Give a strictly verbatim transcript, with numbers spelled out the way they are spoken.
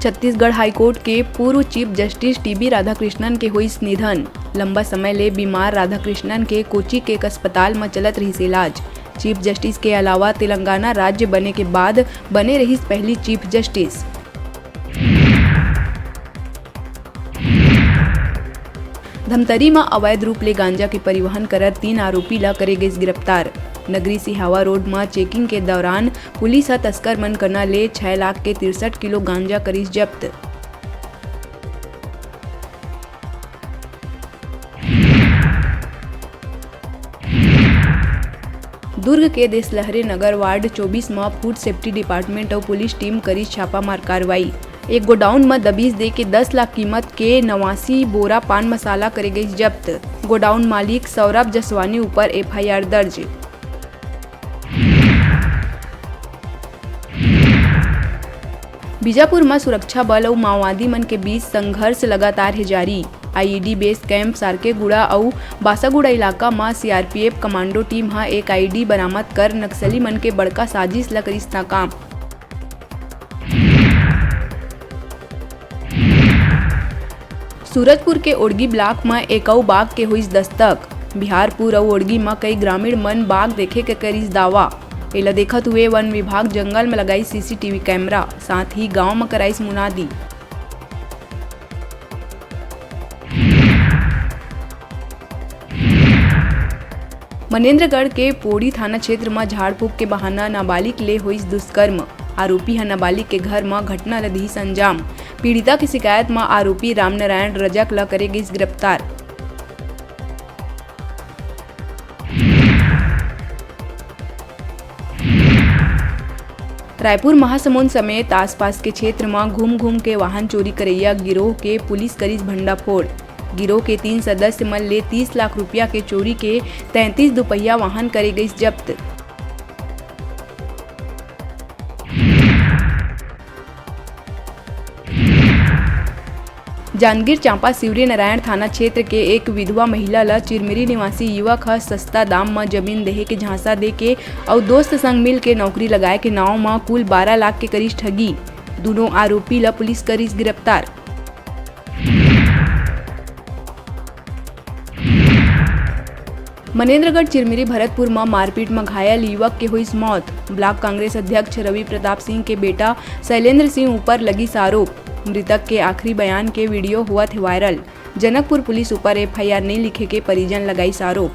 Chhattisgarh high court के पूर्व chief justice TB Radhakrishnan के होइस निधन। लंबा समय ले बीमार राधाकृष्णन के कोची के एक अस्पताल म चलत रहिस इलाज। चीफ जस्टिस के अलावा तेलंगाना राज्य बने के बाद बने रहिस पहली चीफ जस्टिस। धमतरी म अवैध रूप ले गांजा के परिवहन करत तीन आरोपी ल करे गइस गिरफ्तार। नगरी सिहावा रोड म चेकिंग के दौरान पुलिस ह तस्कर मन कना ले छै लाख के तिरसठ किलो गांजा करिस जब्त। दुर्ग के देसलहरे नगर वार्ड चौबीस म फूड सेफ्टी डिपार्टमेंट अउ पुलिस टीम करिस छापामार कार्रवाई। एक गोडाउन म दबीस दे के दस लाख कीमत के नवासी बोरा पान मसाला करे गइस जब्त। गोडाउन मालिक सौरभ जसवानी ऊपर एफआईआर दर्ज। बीजापुर म सुरक्षा बल अउ माओवादी मन के बीच संघर्ष लगातार हे जारी। आईईडी बेस कैंप सारकेगुड़ा अउ बासागुड़ा इलाका म सीआरपीएफ कमांडो टीम ह एक आईईडी बरामद कर नक्सली मन के बड़का साजिश ल करिस नाकाम। सूरजपुर के ओड़गी ब्लॉक म एक अउ बाघ के होइस दस्तक। बिहारपुर अउ ओड़गी म कई ग्रामीण मन बाघ देखे के करिस दावा। एला देखत हुए वन विभाग जंगल म लगाइस सीसीटीवी कैमरा, साथ ही गांव म कराइस मुनादी। मनेंद्रगढ़ के पोड़ी थाना क्षेत्र म झाड़ फूंक के बहाना नाबालिग ले होइस दुष्कर्म। आरोपी ह नाबालिग के घर म घटना ल दिहिस अंजाम। पीड़िता के शिकायत म आरोपी रामनारायण रजक ल करे गइस गिरफ्तार। रायपुर महासमुंद समेत आसपास के क्षेत्र म घूम घूम के वाहन चोरी करइया गिरोह के पुलिस करिस भंडाफोड़। गिरोह के तीन सदस्य मन ले तीस लाख रुपया के चोरी के तैंतीस दुपहिया वाहन करे गइस जब्त। जांजगीर चांपा शिवरीनारायण थाना क्षेत्र के एक विधवा महिला ल चिरमिरी निवासी युवक ह सस्ता दाम म जमीन देहे के झांसा दे के अउ दोस्त संग मिल के नौकरी लगाए के नांव म कुल बारह लाख के करिस ठगी। दूनों आरोपी ल पुलिस करिस गिरफ्तार। मनेंद्रगढ़ चिरमिरी भरतपुर म मारपीट म घायल युवक के होइस मौत। ब्लॉक कांग्रेस अध्यक्ष रवि प्रताप सिंह के बेटा शैलेंद्र सिंह ऊपर लगिस आरोप। मृतक के आखिरी बयान के वीडियो होवत हे वायरल। जनकपुर पुलिस ऊपर एफआईआर नइ लिखे के परिजन लगाइस आरोप।